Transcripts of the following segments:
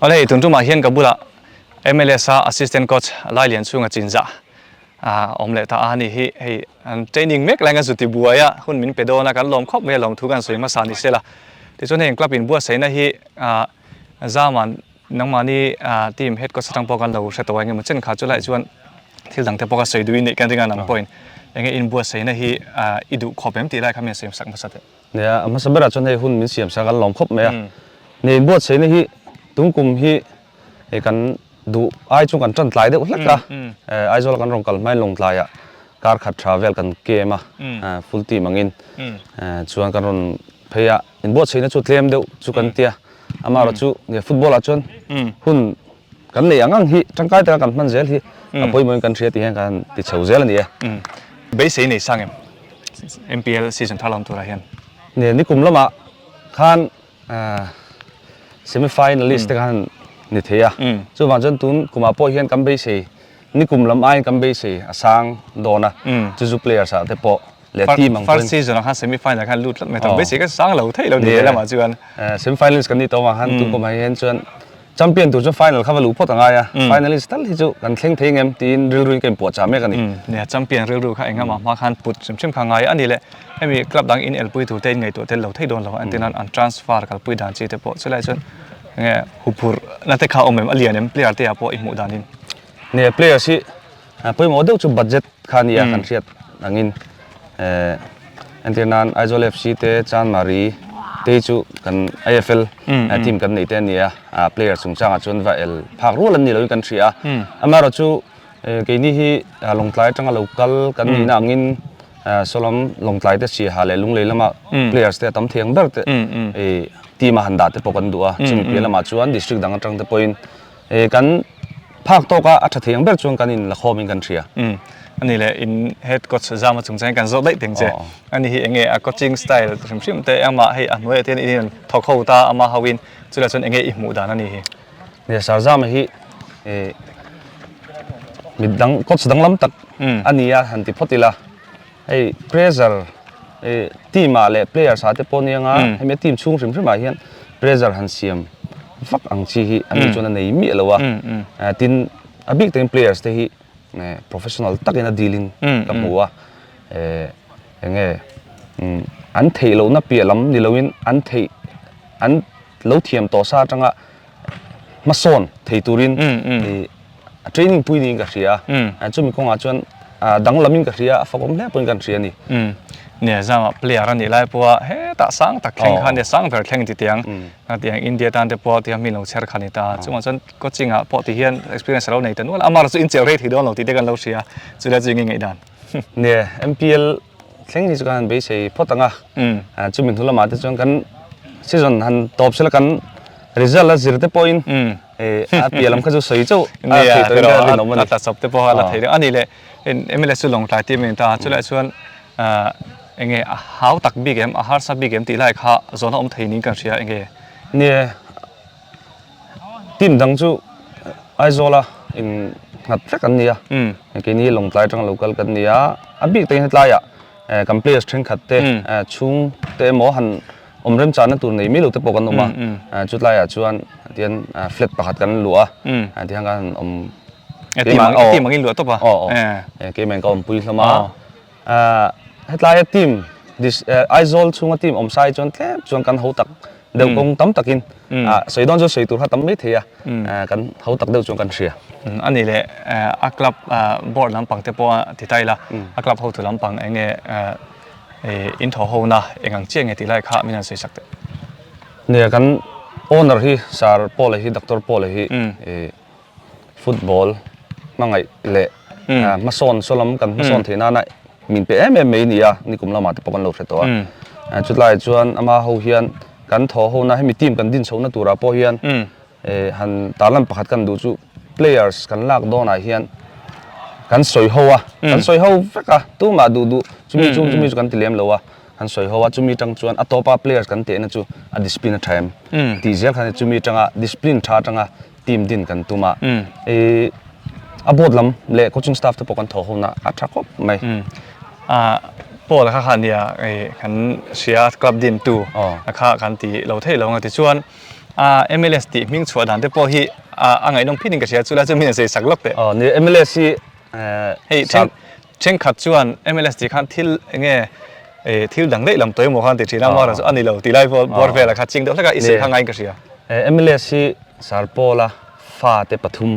Awle hei tun tumah hian ka bulah MLS a assistant coach Lailian chhunga chinzah a awm leh ta a ni hi hei an training mek lainga zu ti buai a hun min pe dawn a kan lawm khawp mai a lawm thu kan sawi hmasa ni sela tichuan heng club in buatsaihna hi ah Zaman Nangmahni team head coach atang pawh kan lo hre tawh a, engemaw chen kha chu lai chuan thil dangte pawh ka sawi duh i nih kan ring a, nang pawhin enge inbuatsaihna hi i duh khawp em tih lai kha min siam sak hmasa teh. Nia, a hmasa berah chuan hei hun min siam sak an lawm khawp mai a. Nia, inbuatsaihna hi tung kum hi hei kan duh ai chu kan tan tlai deuh hlek a, Aizawl kan rawn kal hmain Lawngtlaiah kar khat tha vel kan kem a, full team angin chuan kan rawn phei a, inbuatsaihna chu tlem deuh chu kan tia. Amaherawh chu nge football ah chuan hun kan neih ang ang hi tangkai taka kan hman zel hi a pawimawhin kan hria tih hian kan ti chho zel a ni e. Beisei nei sang em MPL season thar lam turah hian? Nge nikum lamah khan semi finalist te khan ni thei a, chuvang chuan tun kumah pawh hian kan beisei nikum lam aiin kan beisei a sang dawn a, chu chu players ah te pawh leh team ang First season ah khan semi final khan lut tlat mai tawh basic a sang lo thei lo ni leh lamah chuan. Semi finalist kan nih tawh avang khan tun kum ah hian chuan champion tur chu final kha va luh phawt a ngai a, finalist tal hi chu kan thleng thei ngem tiin rilru in ka inpuahchah mek a ni. Nia champion rilru kha engah mah hma khan put hrim hrim kha ngai a ni le hemi club dang in elpui tur te in ngaihtuah tel lo thei dawn lo a entir nan an transfer kalpui dan chi te pawh chulai chuan enge huphurh na te kha awm em a lian em player te ah pawh i hmuh dan in. Nia players hi pawimawh deuh chu budget kha a nia kan hriat angin entir nan Aizawl FC te Chanmari te hi chu kan IFL team kan neih te a ni a player chungchangah chuan va el phak rual an ni loin kan hria a amaherawh chu keini hi Lawngtlai atanga lo kal kan nihna angin sawlam Lawngtlai te Siaha leh Lunglei lama players te a tam thei ang ber te team a han dah te pawh kan duh a chumi piah lamah chuan district dang atang te pawhin Kan phak tawk a, a tha thei ang ber chuan kan in la khawm in kan hria. Umm, ani leh in head coach Zama chung chuan kan zawh daih teng che. Ani hi enge a coaching style hrim hrim te amah hei a hnuaiah te hian in rawn thawk ho ta ama ho in chulai chuan enge i hmuh dan ani hi. Nia Sir Zama hi eh mit dang coach danglam tak a ni a han ti phawt ila. Hei pressure eh team ah leh players ah te pawh nia nga hemi a team chhung hrim hrim ah hian pressure han siam vak ang chi hi ani chuan a nei miah lo a tin a bik takin players te hi professional takin a deal in ka hmu a eh enge an theih lohna piah lam ni loin an theih an lo thiam tawh sa atanga hmasawn thei turin ih a training pui niin ka hria a chumi kawngah chuan danglamin ka hria a fakawm hle pawhin kan hria a ni. Nia zama player a nih lai pawha hetah sang tak thleng kha nia sang ber thleng ti tiang tiang India tan te pawh tiang mi lo chher kha ni ta chungah chuan coaching ah pawh ti hian experience a lo nei ta nual a amah chu inchel rei thei dawn lo tih te kan lo hria chulai chu enge ngaihdan. Nia MPL thleng hi chu kan han beisei phawt ang a, chumi hnu lamah te chuan kan season han tawp sela kan result a zir te pawhin a piah lam kha chu sawi chauh a thei tawhin ka rinawm a ni. A tla chawp te pawh a la thei reng a ni le MLS chu Lawngtlai team a ni ta a, chulaiah chuan enge a hau tak bik em a harsa bik em tih lai kha zawn a awm thei niin kan hria enge. Nia. Team dang chu Aizawla in nghat vek an ni a, keini Lawngtlai atanga lo kal kan ni a, a bik takin hetlaiah kan players thenkhat te chhung te emaw han awm remchahna tur nei mai lo te pawh kan awm a, chutlaiah chuan tihian flat pakhat kan luah a, tihian kan han awm Team angin luah tawp a? Aw aw, keimah in ka awmpui hlawm a, hetlaia team Aizawl chhunga team awm sai chuan tlem chuan kan ho tak deuh kawng tam takin sawi dawn chu sawi tur kha tam mai thei a, kan ho tak deuh chuan kan hria. A nih leh a club board lampang te pawh a ti ta ila, a club hotu lampang eng nge in thaw ho na eng ang chiah nge tih lai kha min han sawi sak teh. Nia kan owner hi Sir Paul-a hi Doctor Paul-a hi football hmangaih leh hmasawn saw lam kan hmasawn theih nana min pe em em mai a ni a, nikum lamah te pawh kan lo hre tawh a. Chutlaiah chuan ama ho hian kan thaw ho na hemi team kan din chhohna turah pawh hian han tarlan pakhat kan duh chu players kan lak dawnah hian kan sawi ho a, kan sawi ho vek a, tumah duh duh chumi chu chumi chu kan ti lem lo a, kan sawi ho a, chumi tang chuan a tawpa players kan tehna chu a discipline a tha em tih zel khan chumi tanga discipline tha atanga team din kan tum a, i a board lam leh coaching staff te pawh kan thawh ho na a tha khawp mai. Paul kha kha nia kan hria club din tu a kha kan ti lo thei lo ang a tichuan MLS tih hming chhuah dan te pawh hi a ngaihnawm phit in ka hria chulai chu min an sawi sak lawk teh. Aw ni MLS hi hei thenkhat chuan MLS tih khan thil enge thil dang daih lam tawh emaw khan ti thin a amaherawhchu chu a ni lo tih lai bawr velah kha ching deuh hlek a i sawi kha ngaiin ka hria. MLS hi Sir Paul-a fate pathum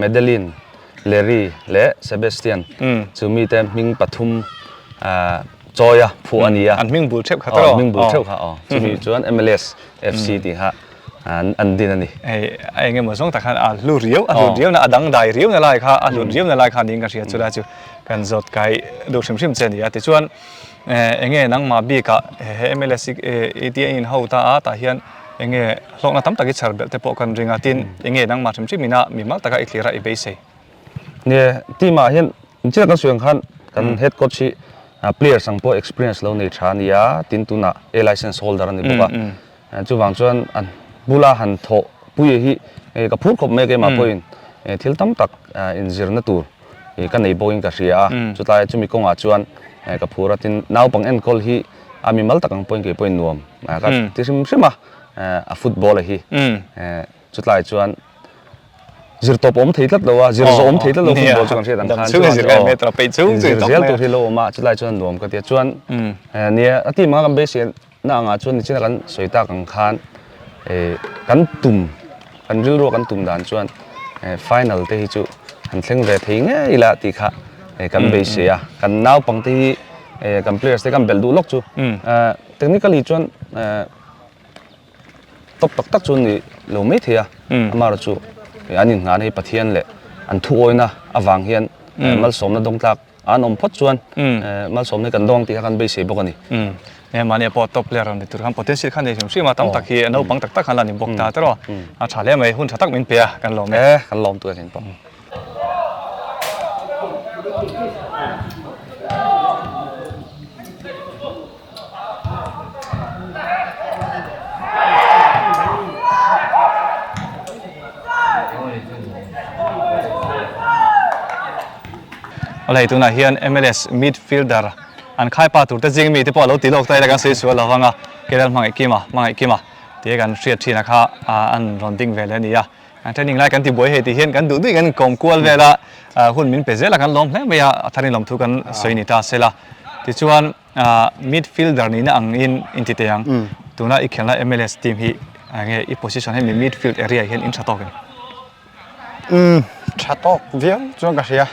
Madeline Larry leh Sebastian chu mite hming pathum chawia phuah a ni a. An hming bul theuh kha tawh. Hming bul theuh kha aw. Chumi chuan MLS FC tih kha an din a ni. Hei a eng emaw zawng tak khan a hlu riau, a hlut riau na, a dang dai riau na lai kha, a hlut riau na lai kha niin ka hria chu lai chu kan zawt kai duh hrim hrim che a ni a. Tichuan eng nge nangmah bikah he MLS i tia in ho ta a tah hian eng nge hlawkna tam tak i chhar belh te pawh kan ring a tin eng nge nangmah hrim hrim ina mimal taka i thlir a i beisei. Nge team ah hian inchhir kan sawi ang khan kan head coach hi players ang pawh experience lo nei tha a ni a tin tunah A license holder a ni bawk a chuvang chuan an bula han thawh pui hi ka phur khawp mai a keimah pawhin thil tam tak inzirna tur ka nei bawkin ka hria a chutlai chumi kawngah chuan ka phur a tin naupang enkawl hi a mimal tak ang pawhin kei pawhin nuam ka ti hrim hrim a a football a hi chutlai chuan zir tawp awm thei tlat lo a zir zawh awm thei tlat lo football chu kan hriat ang khan zir zel tur hi lo awm a chutlai chuan nuam ka ti a chuan nia a team anga kan beisei na angah chuan nichina kan sawi tak ang khan kan tum kan rilru a kan tum dan chuan final te hi chu han thleng ve thei ngei ila tih kha kan beisei a kan naupang te hi kan players te kan belh duh lawk chu technically chuan top tak tak chu an ni lo mai thei a amaherawh chu an inngahna hi Pathian leh an thuawina avang hian malsawmna dawng tlak an awm phawt chuan malsawmna hi kan dawng tih kha kan beisei bawk a ni. He mahni pawh top player ni tur khan potential kha nei hrim hrim a tam tak hi naupang tak tak khan la ni bawk ta tawh a tha hle mai hun tha tak min pe a kan lawm e. Kan lawm tur a ni pawh. Awle hei tunah hian MLS midfielder an khai pa tur te zing mi te pawh a lo ti lawk ta ila kan sawi sual lo vang a Kerala hmangaih kima hmangaih kima tih kan hriat thin a kha an rawn ding ve leh a ni a an training lai kan ti buai hei tih hian kan duh duih kan kawm kual vel a hun min pe zel a kan lawm hle mai a a tharin lawmthu kan sawi ni ta sela tichuan Midfielder nihna ang in inti teh ang. Tuna i khelna MLS team hi enge i position hemi midfield area hian in tha tawk em? Umm tha tawk viau chuan ka hria.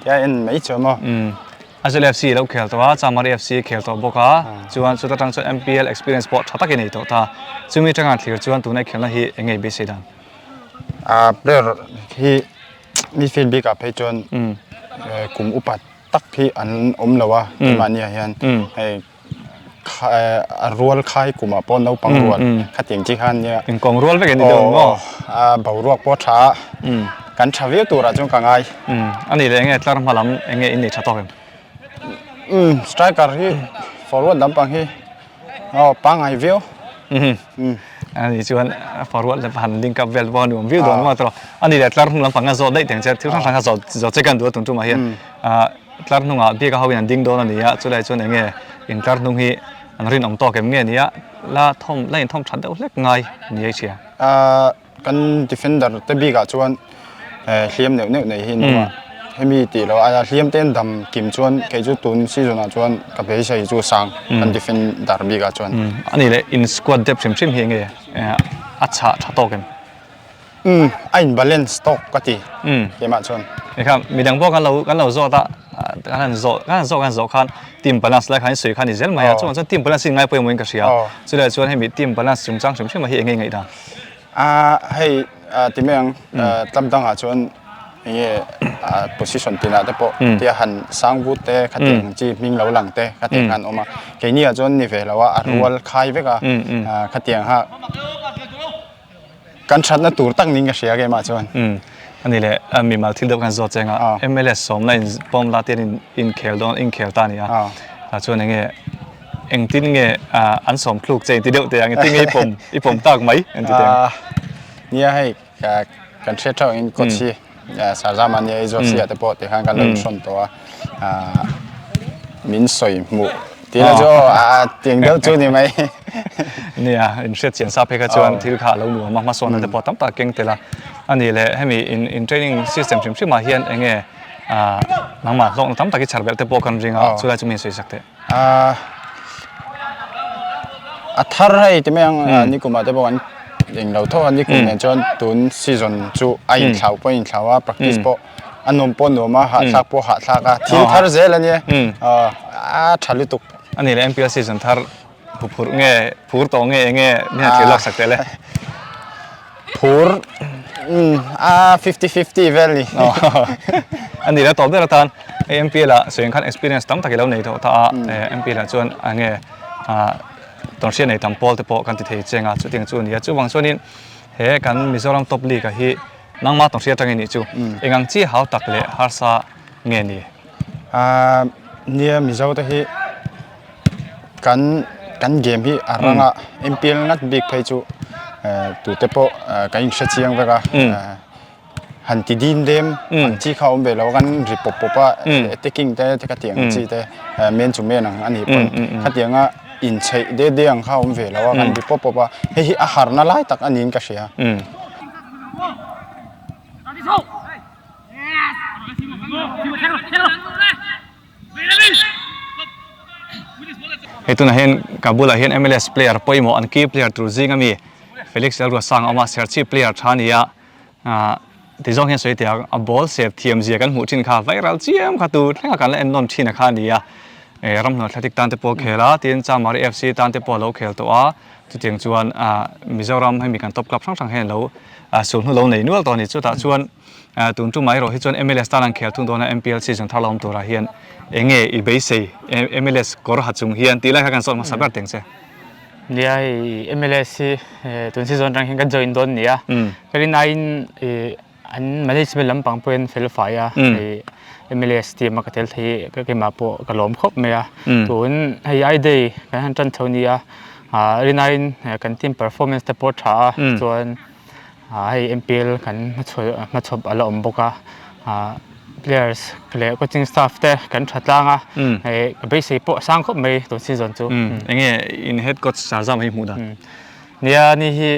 Tia en mai chu maw. Aizawl FC lo khel tawh a, Chamari FC khel tawh bawk a, chuan chuta tang chuan MPL experience pawh tha tak i nei tawh ta. Chumi atanga thlir chuan tuna i khelna hi enge i beisei dan? Player hi midfield bikah phei chuan kum upat tak hi an awm lo a keimahni ah hian hei a rual khai kumah pawh naupang rual khatiang chi kha ania inkawm rual vek an ni deuh maw a boruak pawh a tha a kan tha viau turah chuan ka ngai a nih leh enge tlar hma lam enge in nei tha tawk em striker hi forward lampang hi aw pangngai viau A nih chuan forward leh han link up vel pawh a nuam viau dawn maw tawh. A nih leh tlar hnung lampang a zawh daih teng che thil hrang hrang kha zawh zawh che kan duh a tun tumah hian tlar hnungah biak a ho in an ding dawn a ni a chulai chuan eng nge in tlar hnung hi an rinawm tawk em nge nia la thawm la inthawm that deuh hlek ngai ni a i hria. Kan defender te bikah chuan hliam neuh neuh nei hi an awm a, hemi tih loh aia hliam te an dam kim chuan kei chu tun season ah chuan ka beisei chu sang kan defender bikah chuan. A nih leh in squad depth hrim hrim hi enge a chhah tha tawk em? Umm a in balance tawk ka ti keimah chuan. Ekha midang pawh kan lo kan lo zawt a kan han zawh kan han zawh kan zawh khan team balance lai khan in sawi kha a ni zel mai a chuvang chuan team balance hi ngai pawimawh in ka hria chulaiah chuan hemi team balance chungchang hrim hrim ah hi enge ngaihdan? A hei ti mai ang club dangah chuan enge position tinah te pawh tia han sang vut te khatiang chi hming lo lang te khatiang khan awm a keini ah chuan ni ve lo a a rual khai vek a khatiang ha kan thatna tur tak niin ka hria keimah chuan. Ani leh mimal thil deuh khan zawt cheng a MLS sawmna in pawm la te hian inkhel dawn inkhel ta a ni a tah chuan enge Engtin nge an sawm thluk che inti deuh teh ang, engtin nge i pawm i pawm tak mai inti teh ang. Nia hei kan hriat theuh angin coach hi Sarzama nia i zawt sia te pawh tikhan kan lo inhrawn tawh a. Min sawi hmuh tih la chu aw a tiang deuh chu ni mai. Nia, in hriat chian sa phei kha chuan thil kha a lo nuam a, hmasawnna te pawh tam tak keng tel a. A nih leh hemi in in training system hrim hrimah hian eng nge nangmah hlawkna tam tak hi chhar belh te pawh kan ring a, chulai chu min sawi sak teh. A thar hei ti mai ang nikumah te pawh kan englo tho a, nikum nen chuan tun season chu a inthlau pawh a inthlau a, practice pawh a nuam pawh a nuam a, hahthlak pawh a hahthlak a, thil thar zel a nia, a tha lutuk. A nih leh MPL season thar huphurh nge phur tawh nge enge min han thlir lak sak teh le? Phur a fifty fifty vel ni. A nih leh tawp ber atan hei MPL ah sawiin khan experience tam tak i lo nei tawh ta a, MPL ah chuan enge tawnhriat nei tam pawl te pawh kan ti thei cheng a, chutiang chu a ni a, chuvang chuanin he kan Mizoram top league ah hi Nangmah tawnhriat atangin nih chu eng ang chi hau tak leh harsa nge ni? Ahh nia Mizo te hi kan kan game hi a ranga MPL ngat bik phei chu tute pawh kan inhre chiang vek a han ti dim dem ang chi kha awm ve lo kan ri pawp pawp a attacking te khatiang ang chi te man to man ang a nih pawn khatianga inchheih de de ang kha awm ve lo a kan ri pawp pawp a hei hi a harna lai tak a niin ka hria. Hei tunah hian ka bulah hian MLS player pawimawh an key player tur zing ami Felix Lalruasang a awm a, Serchhip player tha a ni a, ah tizawng hian sawi teh ang a ball sep thiam zia kan hmuh thin kha viral chiam kha tu thleng a kan la en nawn thin a kha a ni a, eh ramhnuai athletic tan te pawh a khel a, tin Chamari FC tan te pawh a lo khel tawh a. Chutiang chuan Mizoram hemi kan top club hrang hrang hian lo sulhnu lo nei nual tawh a ni. Chutah chuan tun tumah erawh hi chuan MLS tan an khel thung dawn a, MPL season thar la awm turah hian eng nge i beisei MLS kawr ha chung hian tih lai kha kan sawt hmasa ber teng che. Nia hei MLS hi tun season atang hian ka join dawn nia. Ka rin aiin An management lampang pawhin fel fai a, hei MLS team a ka tel thei hi ka keimah pawh ka lawm khawp mai a. Tun hei I day kan han tan chho nia, rinaiin kan team performance te pawh a tha a, chuan hei MPL kan hmachhawp a la awm bawk a, players leh coaching staff te kan tha tlang a, hei ka beisei pawh a sang khawp mai tun season chu. Enge in head coach Sarzam hi hmuh dan? Nia ni hi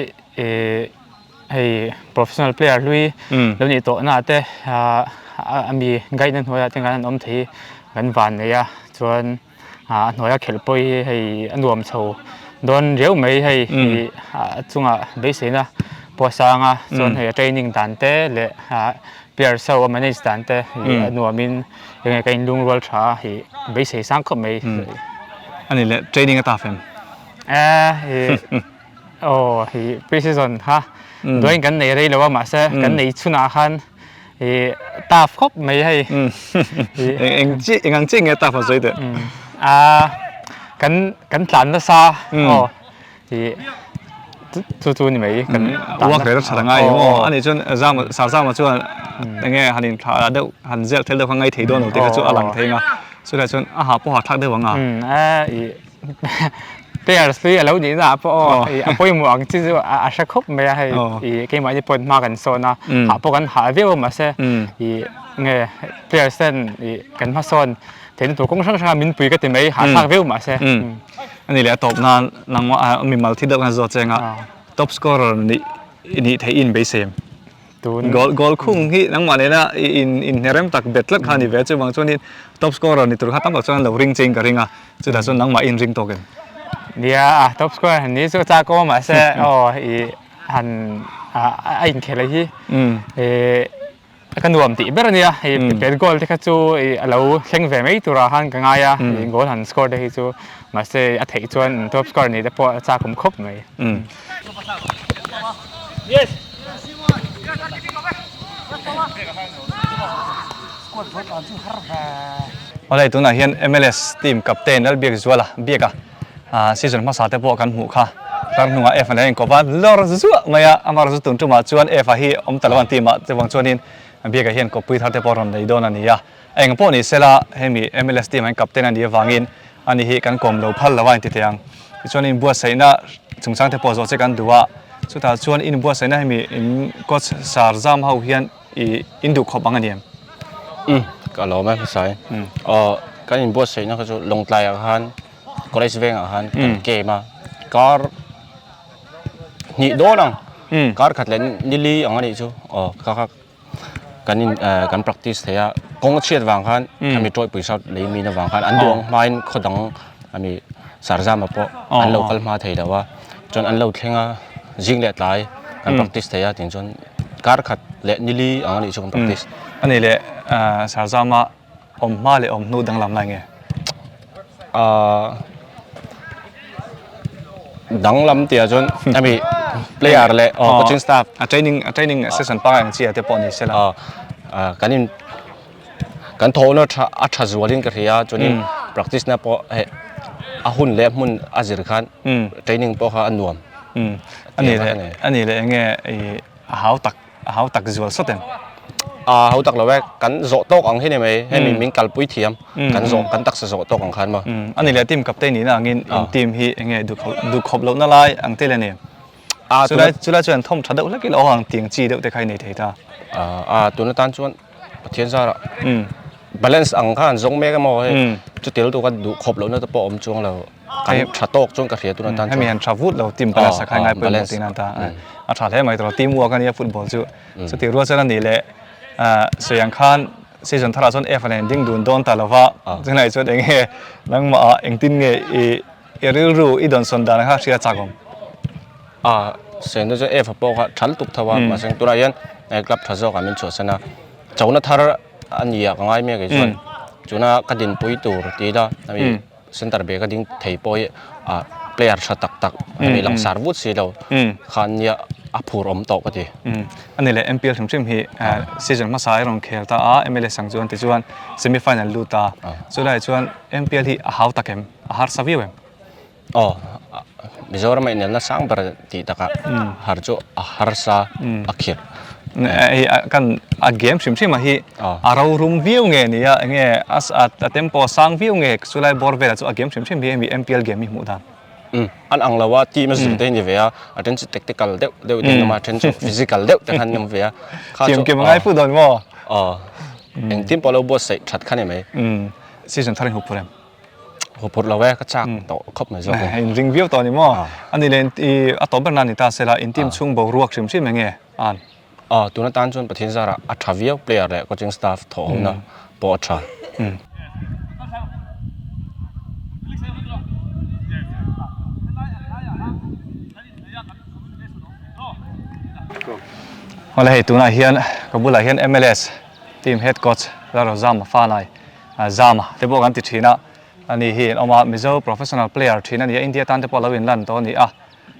Hei professional player hlui lo nih tawh na te a mi guide na hnuaiah te khan an awm thei kan van nei a chuan a hnuaia khelh pawh hi hei a nuam chho dawn riau mai hei a chungah beiseina pawh a sang a chuan hei a training dan te leh player ho a manage dan te a nuamin enge ka inlungrual tha a hei beisei sang khawp mai. A nih leh training a ta fem? Aw hi pre-season kha drawing kan nei rei lo a mahse kan nei chhunah khan i tough khawp mai hei. Eng chi eng ang chi nge tough a sawi teh? A kan kan tlan nasa aw i chu chu ni mai kan work rate a that angai em aw ani chuan zam Sarzama chuan enge han in thlah deuh han zel thel deuh kha ngai thei dawn lo tih kha chu a lang thei ang a chulai chuan a ha pawh a thlak deuh ang a. A i Players hi a lo nih na ah pawh aw a pawimawh ang chi chu a hre khawp mai a hei ih keimahni pawh hma kan sawn a hah pawh kan hah viau a mahse ih nge players ten ih kan hmasawn theihna tur kawng hrang hrang a min pui ka ti mai hahthlak viau mahse. A ni leh a tawp nan nangmah mimal thi deuh khan zawt cheng a top scorer nih nih theih in beisei em? Tun Goal goal khung hi nangmah nena in in hnerem tak bet tlat kha a ni ve chuvang chuanin top scorer ni tur kha tam tak chuan an lo ring chein ka ring a chutah chuan nangmah in ring tawk em? Nia a top scorer han ni chu chak awm mahse aw i han a inkhel hi i ka nuam tih ber a nia i pet goal te kha chu i a lo thleng ve mai turah khan ka ngai a i goal han score te hi chu mahse a theih chuan top scorer ni te pawh a chak awm khawp mai. Awle tunah hian MLS team captain Lalbiakzuala biak a season hmasa te pawh kan hmuh kha tlar hnungah F a lo inkawp a lawr zuah mai a amaherawhchu tun tumah chuan F a hi awm ta lo an team ah chuvang chuanin biak ah hian kawppui thar te pawh rawn nei dawn a ni a eng pawh ni sela hemi MLS team ah hian captain a nih avangin Ani hi kan kawm lo phal lo a inti thei ang. Tichuan inbuatsaihna chungchang te pawh zawh che kan duh a, chutah chuan inbuatsaihna hemi in coach Sir Zam ho hian i in duh khawp ang a ni em? Umm ka lawm e hmasai. Aw. Kan inbuatsaihna kha chu Lawngtlaiah khan College vengah khan kan game a, kar hnih dawn ang, kar khat leh nili ang a nih chu aw kha kha kan in kan practice thei a, kawng a chhiat vang khan khami tawihpui sat lei min avang khan an duang hmain khaw dang ami Sarzama pawh an lo kal hma thei lo a, chuan an lo thleng a zing leh tlai kan practice thei a tin chuan kar khat leh nili ang a nih chu kan practice. A nih leh Sarzama awm hma leh awm hnu danglam lai nge? Ahh danglam tih ah chuan hemi player leh coaching staff a training a training session pangngai ang chi ah te pawh ni se la ahh kan in kan thawhna tha a tha zualin ka hria a chuanin practice na pawh hei a hun leh hmun a zir khan training pawh kha a nuam a ni leh a ni leh enge ih a hau tak A hau tak zual sawt em? A hau tak lo e, kan zawh tawk ang hi ni mai, hemi min kalpui thiam, kan zawh, kan taksa zawh tawk ang khan maw? A ni leh team captain nihna angin in team hi enge duh khawp lohna lai ang te le ni? Chulai chulai chuan thawm tha deuh hlek ila aw ang tiang chi deuh te kha i nei thei ta. A tuna tan chuan Pathian zarah balance ang khan zawng mek emaw hei chuti lutuk a duh khawp lohna te pawh a awm chuang lo. Kan tha tawk chuan ka hria tuna tan chuan. Hemi han tha vut lo team balance a khai ngai pawimawh tih nan ta a tha hle mai tawh team work a nia football chu chuti rual chuan a nih leh sawi ang khan season tharah chuan F a nen ding dun dawn ta lova chulai chuan eng nge nangmah ah engtin nge i i rilru i dawnsawn dan kha hria chak awm. A sawi ang chuan F a pawh kha tha lutuk tho a mahse tunah hian club tha zawk ah min chhuahsan a chona thar a ni ah ka ngai mek e chuan tuna ka dinpui tur ti ila hemi Center bag a ding thei pawh hi ah player tha tak tak hemi langsar vut si lo khan nia a phur awm tawh ka ti. A ni leh MPL hrim hrim hi season hmasa a rawn khel ta a MLS ang chuan tichuan semi final lut a chulaiah chuan MPL hi a hau tak em a harsa viau em? Aw Mizoram a inelna sang ber tih takah har chu a harsa a khirh. Hei kan a game hrim hrim a hi a ro rum viau nge nia enge a tempo a sang viau nge chulai bawr velah chu a game hrim hrim hi hemi MPL game hi hmuh dan. Umm an ang lo a team a zir te hi ni ve a a then chu tactical deuh deuh te an awm a a then chu physical deuh te khan an awm ve a kha chu Thiam kim a ngai fu dawn maw? Aw engtin pawh lo buatsaih that kha ni mai. Umm season thar in hup phur em? Haw phurh lo e, ka chak tawh khawp mai zawk e. In ring viau tawh a ni maw? A ni leh i a tawp ber nan ni ta sela, in team chhung boruak hrim hrim enge an? Aw, tuna tan chuan Pathian zarah a tha viau, player leh coaching staff thawh hona pawh a tha. Awle hei tunah hian ka bulah hian MLS team head coach Lalrozama Fanai Zama te pawh kan ti thin a, ani hi an awm a, Mizo professional player thin a ni a, India tan te pawh a lo inlan tawh a ni a,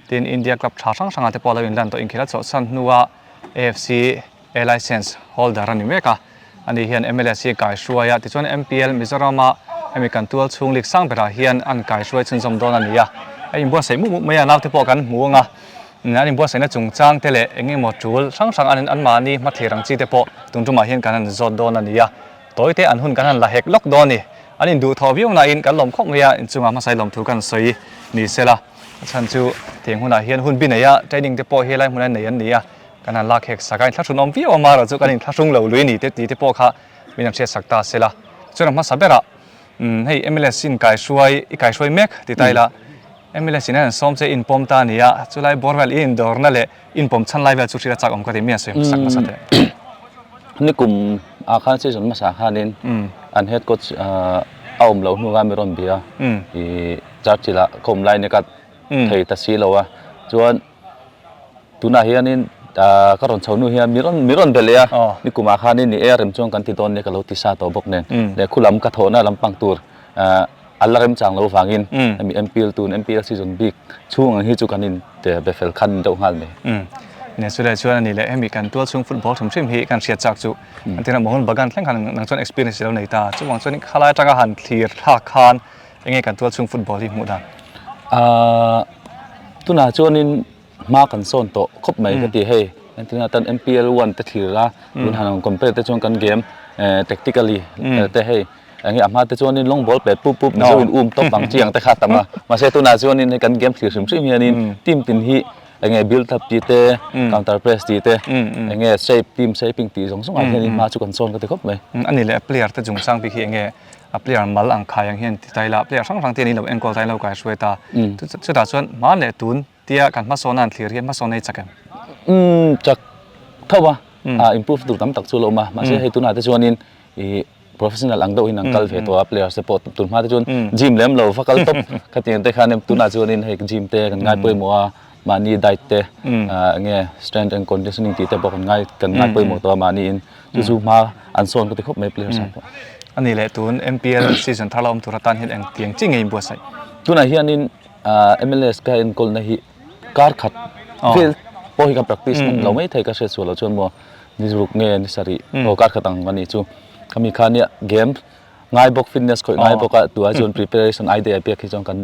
tin India club tha hrang hrangah te pawh a lo inlan tawh, inkhel a chawhsan hnua AFC A licence holder a ni mek a, ani hian MLS hi kaihruai a, tichuan MPL Mizorama hemi kan tual chhung league sang berah hian an kaihruai chhunzawm dawn a ni a, a inbuatsaih mup mup mai a, naute pawh kan hmu ang a, an inbuatsaihna chungchang te leh eng emaw tul hrang hrang an anmahni hmathlir ang chi te pawh tun tumah hian kan han zawt dawn a ni a. Tawi te an hun kan han la hek lawk dawn a ni. An induh thaw viau nain kan lawm khawp mai a, inchungah hmasa i lawmthu kan sawi ni se la. A chhan chu tiang hunah hian hun bi nei a, training te pawh helai hmuna nei an ni a, kan han lak hek sak a, inthlahrun awm viau a mara chu kan inthlahrung lo lui ni te tih te pawh kha min han hriat sak ta se la. Chuan a hmasa berah hei MLS in kaihruai i kaihruai mek ti ta ila, MLS in an sawm che inpawm ta a ni a, chulai bawr vel i indawrna leh inpawm chhan lai vel chu hriat a chak awm ka ti mi a sawi hmasak hmasa teh. Nikum ah khan season hmasa khanin an head coach a awm loh hnu khan mi rawn bia i Churchill ah ka awm lai ni ka thei ta si lo a chuan tunah hianin ka rawn chho hnu hian mi rawn mi rawn be leh a nikum ah khanin ni e a rem chuan kan ti dawn nia ka lo ti sa tawh bawk nen leh khulam ka thawhna lampang tur A la remchang lo vangin hemi MPL tun MPL season bik chhung ang hi chu kan in be fel khan deuh nghal mai. Nia chulai chuan a ni leh hemi kan tual chhung football hrim hrim hi kan hriat chak chu an tina Mohun Bagan thleng khan nang chuan experience i lo nei ta chuvang chuan khalai atanga han thlir thlak khan enge kan tual chhung football hi hmuh dan? Tunah chuanin hma kan sawn tawh khawp mai ka ti hei entirna tan MPL 1 te thlir a tun han rawn compare te chuan kan game tactically te hei enge a hma te chuanin long ball pet pup pup mizo in um tawp ang chi ang te kha tam a mahse tunah chuanin hei kan game thlir hrim hrim hianin team tin hi enge build up tih te counter press tih te enge shape team shaping tih zawng zawng ah hianin hma chu kan sawn ka ti khawp mai. Ani leh player te chungchang bik hi enge. a player mal ang khai ang hian ti ta ila player hrang hrang te hian in lo enkawl ta in lo kaihruai ta. Chutah chuan hman leh tun tia kan hmasawn a an thlir hian hmasawn a i chak em? Umm chak tho a, a improve tur tam tak chu a lo awm a, mahse hei tunah te chuanin ih professional ang deuhin an kal ve tawh a players te pawh tun hma te chuan gym lem lo va kal tawp khatiang te khan tunah chuanin hei gym te kan ngai pawimawh a mahni diet te ah enge strength and conditioning tih te pawh kan ngai kan ngai pawimawh tawh a mahniin chu chu hma an sawn ka ti khawp mai players ah pawh. A nih leh tun MPL season thar la awm tur atan hian engtiang chi nge inbuatsaih? Tunah hianin MLS ka enkawlna hi kar khat vel pawh hi ka practice hman lo mai thei ka hriat sual loh chuan maw ni ruk nge ni sarih aw kar khat ang a nih chu khami kha nia game ngai bawk fitness khawih ngai bawk a tunah chuan preparation idea pek hi chuan kan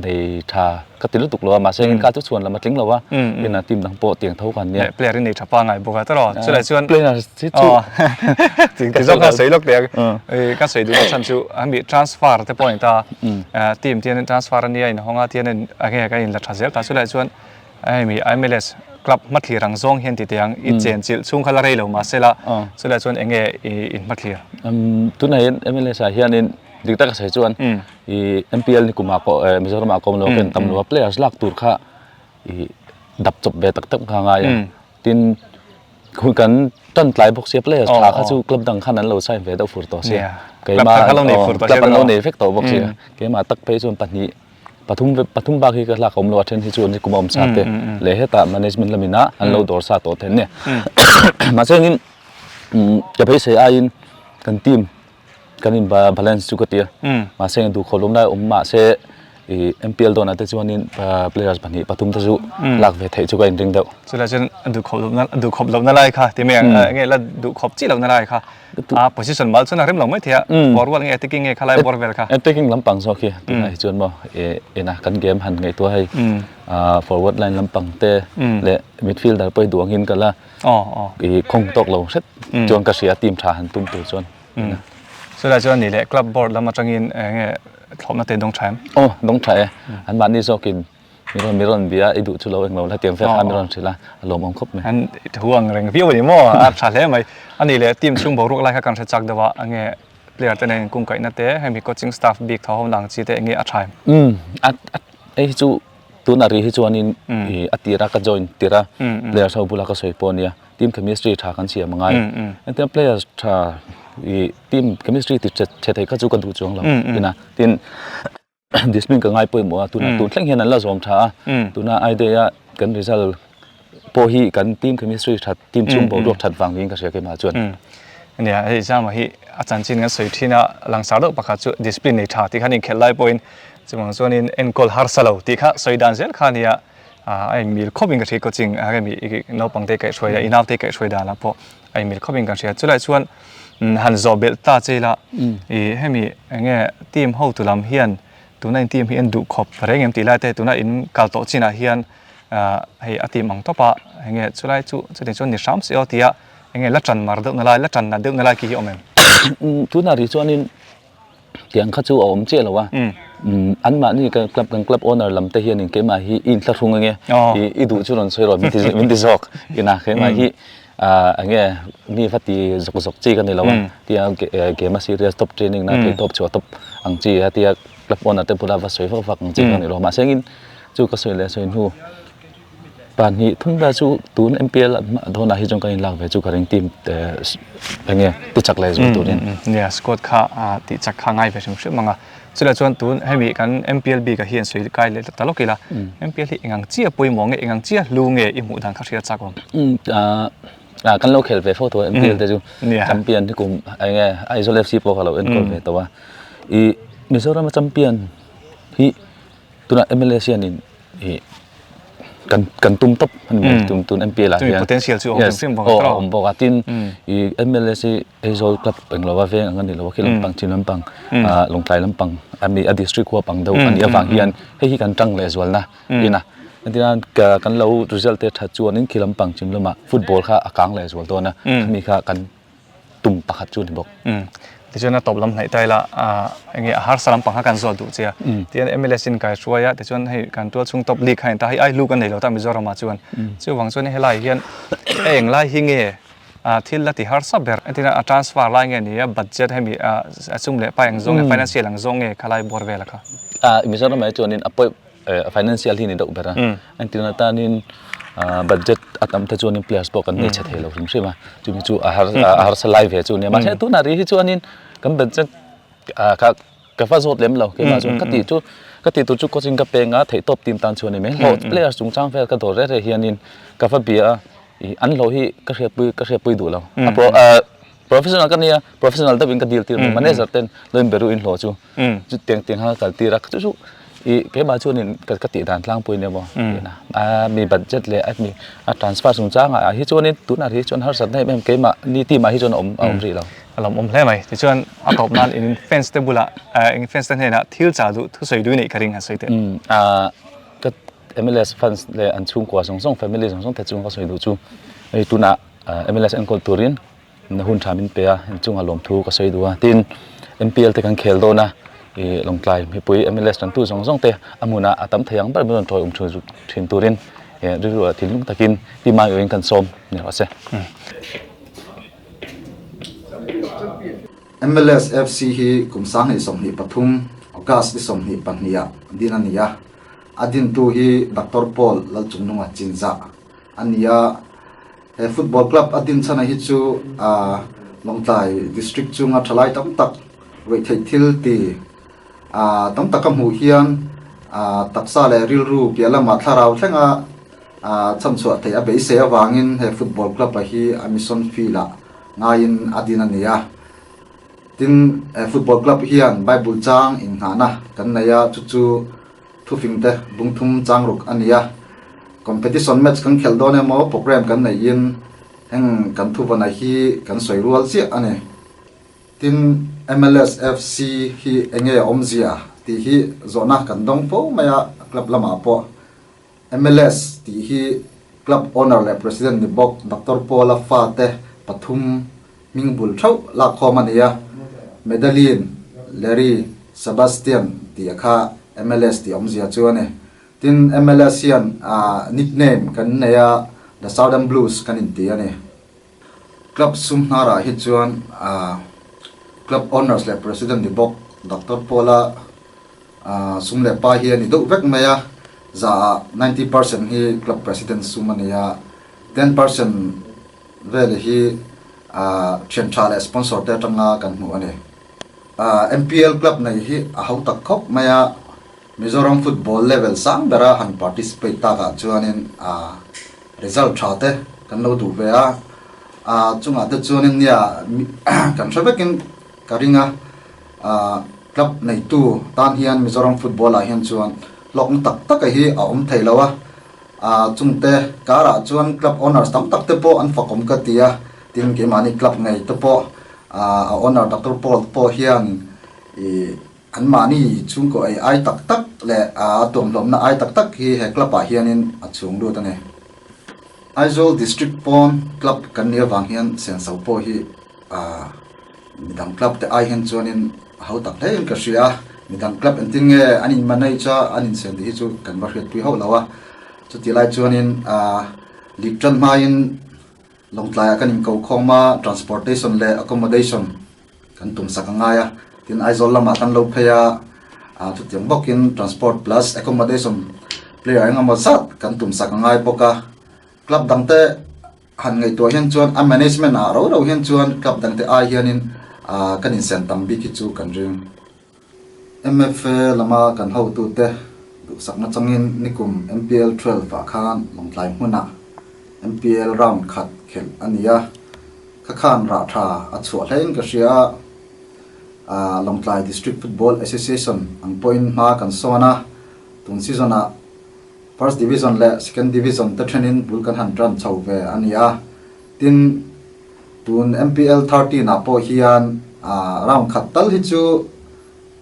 nei tha ka ti lutuk lo a mahse engin kha chu chhuan lam a tling lo a ina team dang pawh tiang tho khan nia player in nei tha pa ngai bawk a tawrh chulai chuan player chi chu ti zawk kha sawi lawk teh ka sawi duh chhan chu ami transfer te pawh a ni ta team te hian transfer a nia inhawng a tihian a nge ka inla tha zel ta chulai chuan hemi MLS club hmathlir ang zawng hian ti teh ang i chen chilh chhung kha la rei lo mahse la chulai chuan eng nge i inhmathlir tunah hian MLS ah hianin dik taka sawi chuan i MPL ni kumah pawh Mizoram ah kawm lo ken tam lo a players lak tur kha i dap chawp ve tak tak kha a ngai a tin Hun kan tan tlai bawk sia players tha kha chu club dang khan an lo sign ve deuh fur tawh sia. Keimah club kha lo nei fur tawh sia. Club an lo nei vek tawh bawk sia. Keimah tak phei chuan pahnih pathum pathum bak hi ka hlak a awm lo a then hi chu an kum a awm sa te leh hetah management lamin a an lo dawr sa tawh then nia. Mahse engin ka beisei aiin kan team kan in balance chu ka ti a mahse duhkhawp lawm lai a awm mahse ih M_P_L dawnah te chuanin players pahnih pathum te chu lak ve theih chu ka inring deuh. Chulai chuan a duhkhawp lohna a duhkhawp lohna lai kha ti mai ang enge la duhkhawp chiah lohna lai kha a position mal chuan a rem lo mai thei a forward nge attacking nge khalai bawr vel kha. Attacking lampang zawk hi tunah hi chuan maw ih ena kan game han ngaihtuah hei forward line lampang te leh midfielder pawh hi duh angin ka la ih khawng tawk lo hret chuan ka hria team tha han tum tur chuan. Chulai chuan nih leh club board lam atangin eng nge thlawhna te dawng tha em? Aw dawng tha e. An mahni zawkin mi rawn mi rawn bia i duh chu lo englo la tiang vel kha mi rawn hrilh a, a lawmawm khawp mai. An thu ang reng viau a ni maw? A tha hle mai. A nih leh team chhung boruak lai kha kan hre chak deuh a, eng nge player te nen inkungkaihna te, hemi coaching staff bik tho ho ang chi te eng nge a tha em? Umm a hei hi chu tuna ri hi chuanin a tira ka join tirh a players ho bula ka sawi pawh a nia. Team chemistry tha kan siam a ngai. Engtin players tha i team chemistry ti che thei kha chu ka duh chuang lo. Tina tin discipline ka ngai pawimawh a tuna tun thleng hian an la zawm tha a. Tuna idea a kan result pawh hi kan team chemistry that team chhung boruak that vang niin ka hria keimah chuan. Nia hei Zama hi a chanchin kan sawi thin a langsar deuh pakhat chu discipline nei tha tih khan inkhelh lai pawhin chuvang chuanin enkawl harsa lo tih kha sawi dan zel kha a nia. A inmil khawpin ka hria coaching a hemi naupang te kaihhruai a inau te kaihhruai danah pawh a inmil khawpin kan hria chulai chuan han zawh belh ta che ila ih hemi eng nge team hotu lam hian tuna in team hi an duh khawp reng em tih lai te tuna in kal tawh chinah hian ah hei a team ang tawp a eng nge chulai chu chutiang chuan ni hram se aw tia eng nge la tan mar deuh na lai la tan nat deuh na lai khi hi awm em? Tunah rih chuanin Tiang kha chu a awm chiah lo a. Anmahni kan club kan club owner lam te hianin keimah hi i inthlahrung ange i duh chu rawn sawi rawh min ti min ti zawk ina keimah hi enge mi va ti zawk zawk chi ka ni lo a tia game a serious top training na thei tawp chhuah tawp ang chi a tia club owner te bula va sawi vak vak ang chi ka ni lo mahse engin chu ka sawi leh sawi hnu Pahnih thum vel chu tun MPL dawnah hi chuan kan inlak ve chu ka ring team te eng nge ti chak leh zual turin. Nia squad kha tih chak kha ngai ve hrim hrim ang a. Chulai chuan tun hemi kan MPL bik ah hian sawi kai leh ta lawk ila MPL hi engang chiah pawimawh nge engang chiah hlu nge i hmuh dan kha hriat chak awm. Kan lo khel ve fo tawh a MPL te chu champion hi kum eng nge Aizawl FC pawh ka lo enkawl ve tawh a. Ih Mizoram a champion hi tunah MLA hianin ih kan kan tum tawp a ni mai tun tun M_P_L ah hian potential chu a awm hrim hrim bawk a awm bawk a tin ih M_L_A hi Aizawl club englo a veng ang a ni lo a khi lampang chin lampang ah Lawngtlai lampang a ni a district huap ang deuh a nih avang hian hei hi kan tang leh zualna ina entirnan kan lo result te that chuanin khi lampang chin lamah football kha a kang leh zual dawn a khami kha kan tum pakhat chu a ni bawk. Tichuan a tawp lam hnaih ta ila eng nge a harsa lampang kha kan zawt duh che a. Tihian MLS in kai hruai a tichuan hei kan tual chhung top league kha a ni ta hei ai hluk a nei lo ta Mizoram ah chuan. Chuvang chuan helai hian a eng lai hi nge. Thil la ti harsa ber entirna a transfer lai nge ni a budget hemi a sum leh pai ang zawng nge financial ang zawng nge khalai bawr vel a kha. Mizoram ah hi chuanin a pawi financial hi ni deuh ber a entirna tanin budget a tam te chuanin players pawh kan nei chhe thei lo hrim hrim a chumi chu a harsa lai ve chu a nia mahse tunah rih hi chuanin kan budget kha Ka va zawt lem lo keimah chuan ka tih chu ka tih tur chu coaching ka peng a theihtawp team tan chuan a ni mai hlawh players chungchang vel ka dawr reh reh hianin ka va bia a ih an hlawh hi ka hriatpui ka hriatpui duh lo a pro ah professional ka nia professional deuhin ka deal tir mai manager ten lo in beru in hlawh chu chu tiang tiang kha ka kal tir a chu chu ih keimah chuanin ka ka tih dan tlangpui nia maw a mi budget leh a mi a transfer chungchangah ah hi chuanin tunah hi chuan harsatna em em keimah ni team ah hi chuan a awm a awm rih lo. A lawmawm hle mai. Tichuan a tawp nan in fans te bulah in fans te hnenah thil chah duh thusawi duh neih ka ring a sawi teh. Umm ka MLS fans leh an chhungkua zawng zawng family zawng zawng te chung ka sawi duh chu hei tunah MLS enkawl turin na hun tha min pe a inchungah lawmthu ka sawi duh a tin MPL te kan khel dawn a ih Lawngtlai mipui MLS tantu zawng zawng te a hmunah a tam thei ang ber min rawn tawiawm thin turin rilru ah thinlung takin team aiawhin kan sawm ni rawh se. MLS FC hi kum 2023 August ni 22 ah din a ni a, a dintu hi Doctor Paul Lalchungnunga Chinzah a ni a. He football club a din chhana hi chu Lawngtlai District chunga thalai tam tak ruihtheih thil ti tam tak a hmuh hian taksa leh rilru piah lamah thlarau thlenga Chhanchhuah theih a beisei avangin he football club-a hi a mission field-ah ngaiin a din a ni a. Tin, he football club hian Bible chang inngahna kan nei a, chu chu thufingte bungthum changruk a ni a. Competition match kan khelh dawn emaw program kan neihin heng kan thuvana hi kan sawi rual chiah a ni. Tin, MLS FC hi enge awmzia tih hi zawhna kan dawng fo mai a, club lamah pawh. MLS tih hi club owner leh president ni bawk Doctor Paul-a fate pathum hming bul theuh lakkhawm a ni a, Madeline, Larry, Sebastian tih a kha MLS tih awmzia chu a ni. Tin, MLS hian nickname kan nei a, The Southern Blues kan inti a ni. Club sum hnarah hi chuan club owners leh president ni bawk Doctor Paul-a Sum leh pa hi a ni deuh vek mai a, zaah 90% hi club president sum a ni a, 10% vel hi thian tha leh sponsor te atanga kan hmuh a ni. MPL club nei hi a ho tak khawp mai a, Mizoram football level sang bera han participate takah chuanin result tha te kan lo duh ve a, chungah te chuanin nia kan hre vekin ka ring a. Club neitu tan hian Mizoram football ah hian chuan hlawkna tak tak a hi a awm thei lo a, chungte karah chuan club owners tam tak te pawh an fakawm ka ti a, tin keimahni club ngei te pawh a owner Doctor Paul te pawh hian ih anmahni chhungkaw ei ai tak tak leh a tuamhlawmna ai tak tak hi he club ah hianin a chhung lut a ni. Aizawl District pawn club kan nih avang hian senso pawh hi Midang club te ai hian chuanin a ho tak hle in ka hria a, midang club engtin nge an in manage a, an insiam tih hi chu kan va hriatpui hauh lo a. Chutih lai chuanin league tan hmain Lawngtlaiah kan inko khawm a, transportation leh accommodation kan tum sak a ngai a, tin Aizawl lamah kan lo phei a, chutiang bawkin transport plus accommodation player engemaw zat kan tum sak a ngai bawk a, club dangte Han ngaihtuah hian chuan a management ah ro ro hian chuan club dangte ai hianin kan insiam tam bik hi chu kan ring. MFA lama kan hotute duhsakna changin nikum MPL 12 ah khan Lawngtlai hmunah MPL round khat khelh a ni a, kha khan rah tha a chhuah hlein ka hria a, Lawngtlai District Football Association ang pawhin hma kan sawn a, tun season ah First Division leh Second Division te thenin bul kan han tan chho ve a ni a. Tin, tun MPL 13 ah pawh hian round khat tal hi chu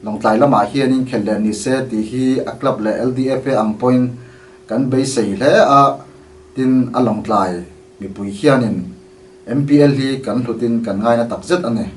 Lawngtlai lamah hianin khelh leh ni se tih hi a club leh LDFA ang pawhin kan beisei hle a. Tin, a Lawngtlai mipui hianin MPL hi kan hlutin kan ngaina takzet a ni.